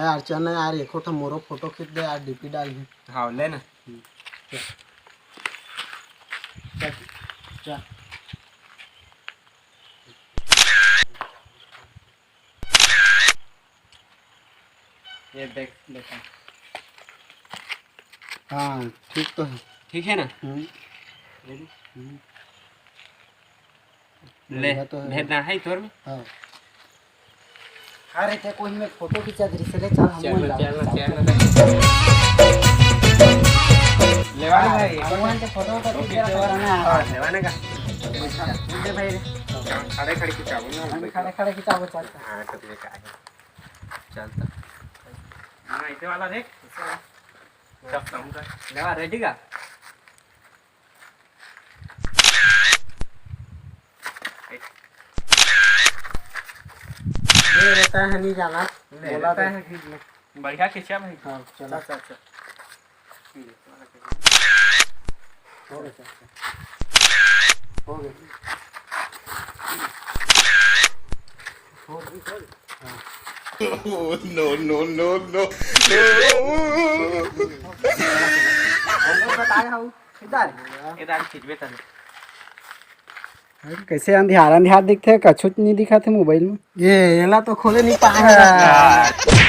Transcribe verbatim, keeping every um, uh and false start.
यार चल ना यार, एको ठो मोरो फोटो खींच दे यार, डीपी डाल दे। हाँ, ले ना। चल, चल। ये देख, देखा। हाँ, ठीक तो है। ठीक है ना? हम्म। ले, बढ़िया तो है। भेजना है तोर में? हाँ। अरे, ते कोई में फोटो खींचा दे, चले, चल, हम चल, लोग चल, जाओ। चल, चल। लेवा ना भाई। भगवान के फोटो का तो खींचा लेवा ना। हाँ, लेवा ना का? दे भाई। खड़े खड़े खींचाओ ना। हम खड़े खड़े खींचाओ, चल। हाँ, तो ये का है? चल तो। हाँ, ऐसे वाला देख। चल, सामने का। लेवा, रेडी का? ये रहता है, नहीं जाना। ले बोला रहता तो। है, खींच ले। बढ़िया खींचा भाई। हाँ, चला। चल, चल, चल। हो गया, चल, चल। हो गया। हो गया, चल। हाँ। Oh, no, no, no, no। हम लोग बताए हूँ। इधर, इधर खींचबे तने। अरे, कैसे अंधियार अंधियार दिखथे, कछु नहीं दिखा थे मोबाइल में। ये एला तो खोले नहीं पाए हैं।